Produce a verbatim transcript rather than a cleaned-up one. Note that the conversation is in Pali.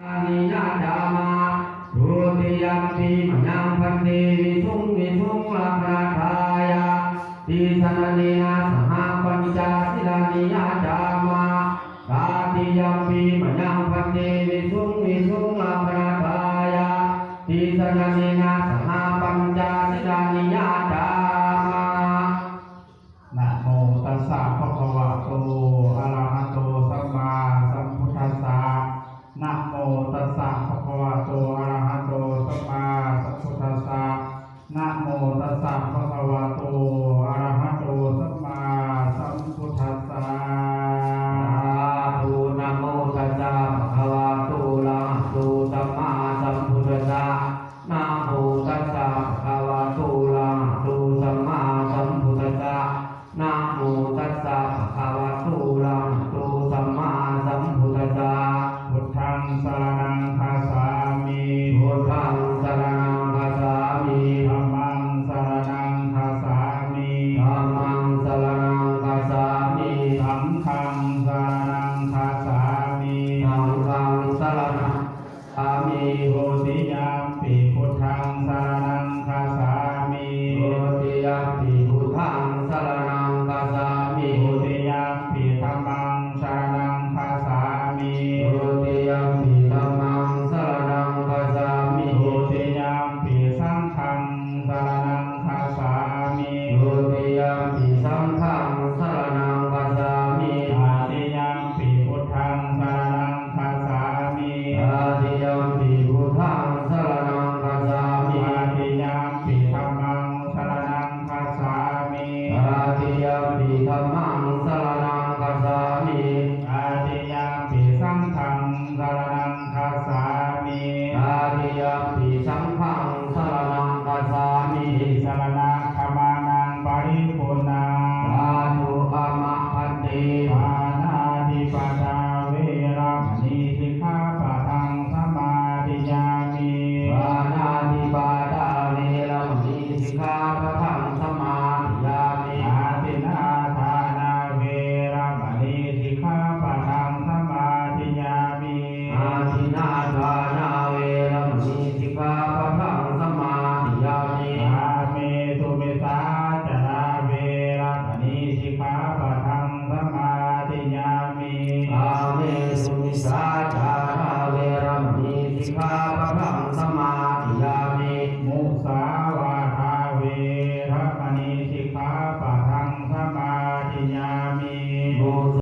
sīlāni yācāma. Dutiyampi mayaṃ bhante visuṃ visuṃ rakkhaṇatthāya tisaṇṇanena saha pañca sīlāni yācāma. Tatiyampi mayaṃ bhante visuṃ visuṃ rakkhaṇatthāya tisaṇṇanena saha pañca sīlāni yācāma. Namo tassa bhagavato arahato sammāsambuddhassa. Namo tassa bhagavato arahato sammāsambuddhassa. Namo tassa bhagavato arahato sammāsambuddhassa. Sādhu. Namo tassa bhagavato arahato sammāsambuddhassa. Namo tassa bhagavato arahato sammāsambuddhassa. Namo tassa bhagavato arahato sammāsambuddhassa. Buddhaṃ saraṇaṃ gacchāmi. Buddhaṃ saraṇaṃ gacchāmi. Dhammaṃ saraṇaṃ gacchāmi. Dhammaṃ saraṇaṃ gacchāmi. Saṅghaṃ saraṇaṃ gacchāmi. Saṅghaṃ saraṇaṃ gacchāmi. Dutiyampi buddhaṃ saraṇaṃ gacchāmi. Dutiyampi buddhaṃ saraṇaṃ gacchāmi. Dutiyampi dhammaṃ saraṇaṃ gacchāmi. Dutiyampi dhammaṃ saraṇaṃ gacchāmi. Dutiyampi saṅghaṃ saraṇaṃ gacchāmi. Dutiyampi saṅghaṃ saraṇaṃ gacchāmi. Tatiyampi buddhaṃ saraṇaṃ gacchāmi. Tatiyampi buddhaṃ saraṇaṃ gacchāmi. Tatiyampi dhammaṃ saraṇaṃ gacchāmi. Tatiyampi dhammaṃ saraṇaṃ gacchāmi. Tatiyampi saṅghaṃ saraṇaṃ gacchāmi. Tatiyampi